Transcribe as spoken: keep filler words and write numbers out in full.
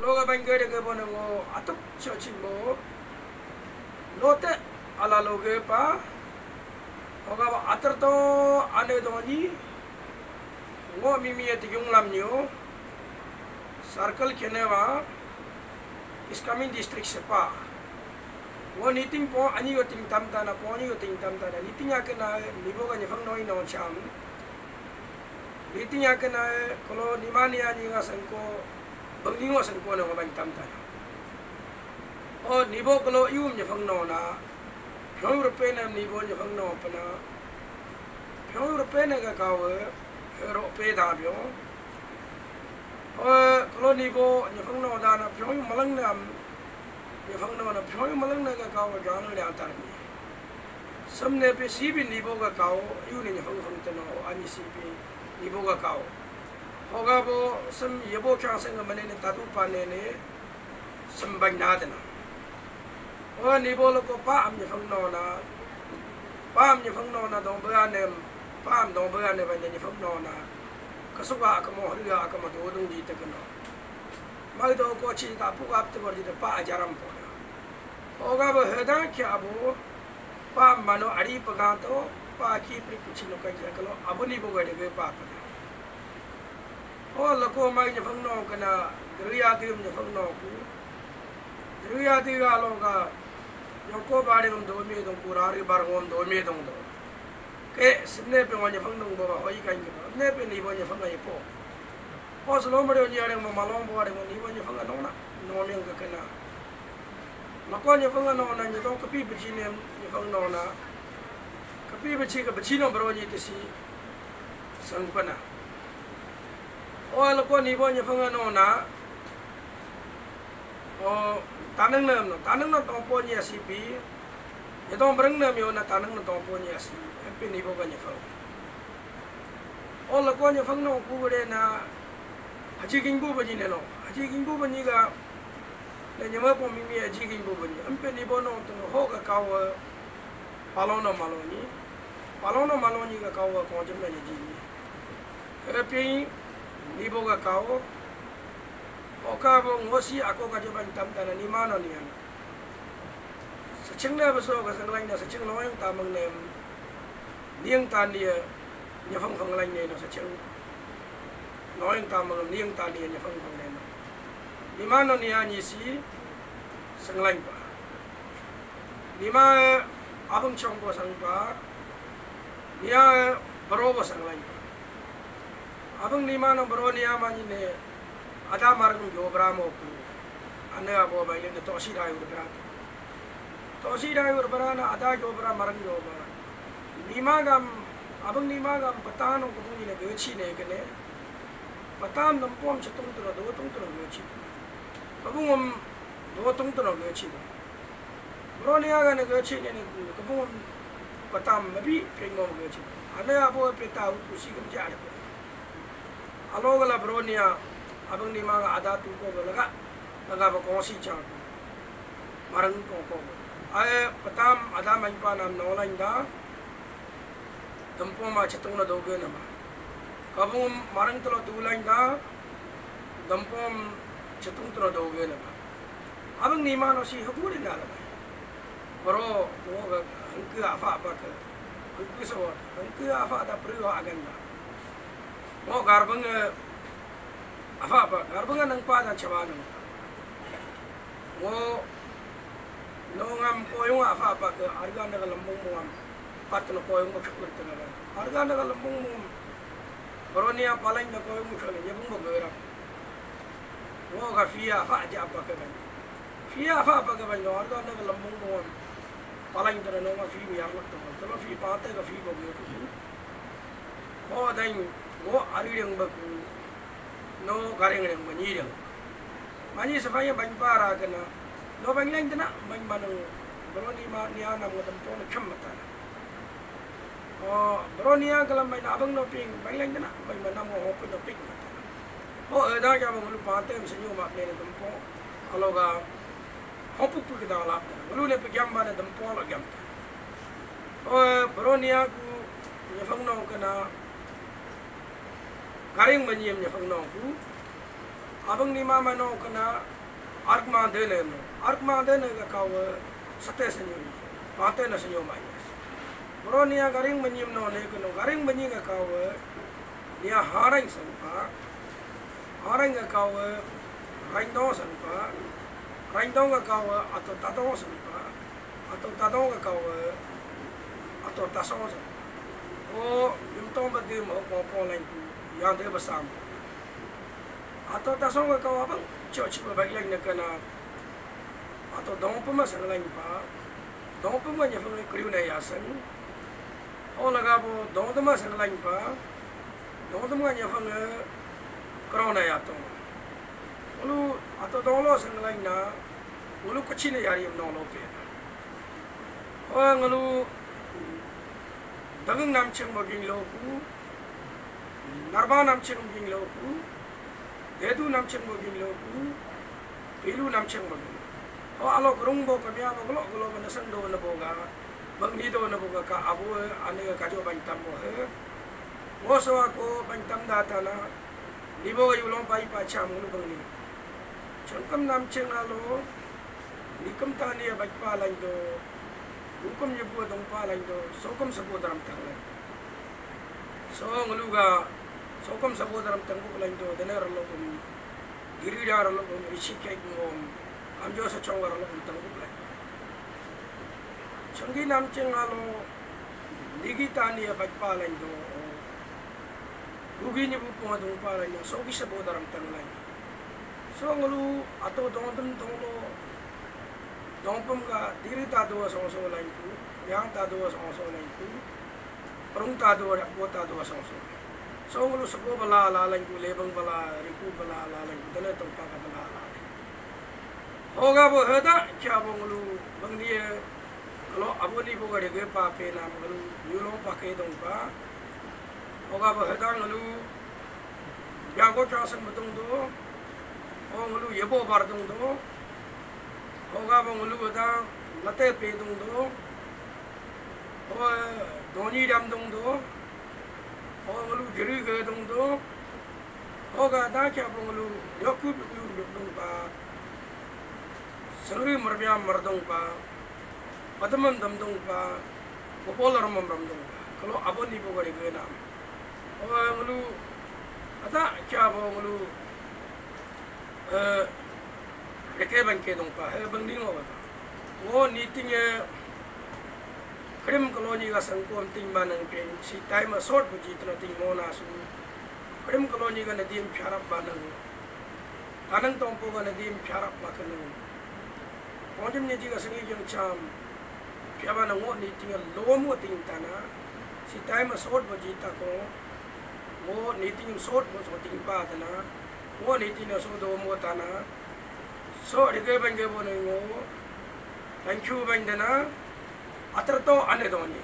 Roga bangke deke bo nango atuk choching bo. Lote ala loge pa. Hoga ba atar to ane doni. Ngo mimi ati yung lam nyo. Circle kene wa. Is coming district sepa. Ngo niting po ani yo ting tam tana po ani yo ting tam tana. Niting akena nibo ga nyefang noi no cham. Niting akena kolo nimani ani nga sangko. Bangni ngo sangko na ngo bang tam tana. O nibo kolo ium nyefang no na. Phyong rupe na nibo nyefang no pana. Phyong rupe na ga kawe. Ro pe da bio. O kolo nibo nyefang no da na phyong malang na. Nyefang no na phyong malang na ga kawe gano le antar ni. Samne pe sibi nibo ga kao, yu ne nyefang fang teno, ani sibi nibo ga kao. Hoga bo sam yebo kya sang mane ne tadu pa ne ne, sam bang na tena. O nibo lo ko pa am nyefang no na, pa am nyefang no na dong bea ne, pa am dong bea ne bang nyefang no na. Kasuka akamo hria akamo do dung ji te keno. Mai do ko chi ta pu ap te bor ji te pa ajaram po ya. Hoga bo heda kya bo. Pa mano ari pagato, pa ki pri puchi no kai kalo, abuni bo gade ge pa pa. O lako mai nyefang no kana, deriya dim nyefang no ku. Deriya di ga lo ga, yoko bari ngam do me dong ku, rari bar ngam do me dong do. Ke sene pe ngam nyefang dong bo ba, hoi kan ke ba. Ne pe nibo nyefang ai po. O selo mari nyi areng mo malong bo areng mo nibo nyefang no na, no me ka kana. Lako nyefang no na nyeto kapi bachi ne nyefang no na. Kapi bachi ka bachi no bro nyi tisi sang pana. O lako nibo nyefang no na. O tanang na no, tanang na tongpo nyi asipi. Nyeto bereng na mio na tanang na tongpo nyi asi. Happy nibo ka nyefang. O lako nyefang no ku gure na. Haji gingbu banyi ne no. Haji gingbu banyi ga. Le nyama po mimi aji ging bo bani. Ampe nibo no teng ho ga kao, eh, palong no maloni. Palong no maloni ga kao, eh, kong jem na ji ni. Epi nibo ga kao. Oka bo ngosi ako ga jaban tam tana nima no nian. Saching na baso ga sanglain na saching loyang tamang nem. Niang tan dia nyafang fang lain ne no saching. Noing ta mangam niang ta nia nyafang phang neno. Nima no nia nyi si sanglain pa. Nima, eh, abang chong bo sang pa. Nia, eh, baro bo sanglain pa. Abang nima no baro nia ma nyi ne ada marang jo bra mo ku. Ane abo bai le to si dai u bra. To si dai u bra na ada jo bra marang jo bra. Nima gam, abang nima gam patan ong kubung ina gachi ne kene. Patam nampom chatung tuna do tung tuna gachi. Kabung om do tung tuna gachi. Bro ni aga na gachi ne ne kabung om patam mabi pengom gachi. Ana abo peta u kusi gam ja ada. Alo gala bro ni a, abang nima ga ada tu ko laga, laga ba kosi cha. Marang ko ko. Ai patam ada main pa nam no lain da. Dampom a chatung na doge nama. Kabung marang telo tu lain da. Dampom chatung telo doge nama. Abang nima no si hagu de na lama. Bro, wo ga hangke afa apa ke. Hangke so, hangke afa da priwa agan da. Wo garbang, eh, afa apa, garbang nang pa dan chawa nang. Ngo, no ngam koyong afa apa ke arga na lambung mo ngam pat no koyong mo chakul tena ba. Arga na lambung mo Bro ni a palain na koyong mo chakul nyebung mo gerap. Ngo ga fia afa aja apa ke ban. Fia afa apa ke ban no arga na lambung mo ngam palain tena no ma fi biar lak tena. Telo fi pate ga fi bo gerap. Ho dain ngo ari deng ba ku. No gareng reng manyi reng. Manyi safai bang para kena. No bang leng tena bang manang. Bro ni ma ni anam ngadam pon kham mata. Oh, bro ni a kalam bang abang no ping bang leng tena bang manam ngo hopin no ping mata. Oh, eda kya bang lu pante am senyu mak ne dam pon. Alo ga hopuk pu kita lap tena. Lu ne pe gyam bana dam pon lo gyam. Oh, bro ni aku nyafang no kena. Karing manyiem nyafang nong ku. Abang ni mama no kena ark ma dene no. Ark ma dene ka kawe sate senyo ni. Pate na senyo manya. Bro nia garing menyim no ne keno garing menyi ka kawe nia harang sempa. Harang ka kawe raindong sempa. Raindong ka kawe atau tadong sempa. Atau tadong ka kawe atau tasong sempa. O yumtong badi mo ko ko lain tu yang de besam. Atau tasong ka kawe abang cok cik baik lain ne kena. Atau dong pema sang lain pa. Dong pema nya fang kriu na ya sang. O laga bo dong tema sang lain pa. Dong tema nya fang krona ya to. Ulu atau dong lo sang lain na. Ulu kecil ya ri dong lo ke. O ngulu dagang nam cheng mo ging lo ku. Narba nam cheng ging lo ku. Dedu nam cheng mo ging lo ku. Pilu nam cheng mo ging. O alo kerung bo kemia bo gelo gelo bo nasang do na bo ga. Bang ni do na bo ga ka abu ane ka jo bang tam bo he. Wo so ko bang tam da ta na. Ni bo ga yu long pai pa cham ngulu bang ni. Chengkam nam cheng alo. Ni kam ta ni ya baj pa lain do. Hukum nyebu dong pa lain do. Sokam sabo daram tang lain. So ngulu ga sokam sabo daram tang buk lain do. Dene ralo kum. Diri da ralo kum. Rishi kai kum. Amjo sa chong ralo kum tang buk lain. Changgi nam cheng alo. Nigi ta ni ya baj pa lain do. Bugi nyebu pung dong pa lain do. Sogi sabo daram tang lain. So ngulu ato dong dem dong lo. Dong pem ga diri ta do song so lain ku. Yang ta do song so lain ku. Rung ta do, rek bo ta do song so. So ngulu sebo bala la lain ku, lebang bala, riku bala la lain ku, dana tong pa ka bala la lain. Hoga bo heda kya bo ngulu bang ni ye. Kalau abo ni bo ga dege pa pe nam ngulu, yu long pa ke dong pa. Hoga bo heda ngulu, ya go kya sang bedung do. O ngulu yebo bar dung do. Hoga bo ngulu heda late pe dung do. O doni dam dung do. O ngulu giri ge dung do. Hoga da kya bo ngulu yoku bi ku dung pa. Sangri marbiam mardung pa. Padamam damdung pa. Bopol ramam ramdung pa. Kalau abo ni bo ga dege nam. O ngulu ada kya bo ngulu. Eh, reke bangke dong pa, he bang ding lo ta. Wo ni ting ye krim colony ga sangkom ting ba nang ting si time a short bu ji tna ting mo na su. Krim colony ga nadim pharap ba nang. Tanang tompo ga nadim pharap ba kanang. Pojum ni ji ga sangi jeng cham. Pya ba nang wo ni ting ye lom wo ting tana. Si time a short bu ji ta ko. Wo ni ting ye short bu so ting pa tana. Wo ni ting ye so do mo tana. So, rege bang ge bo ne ngo. Thank you bang dena. Atar to ane doni.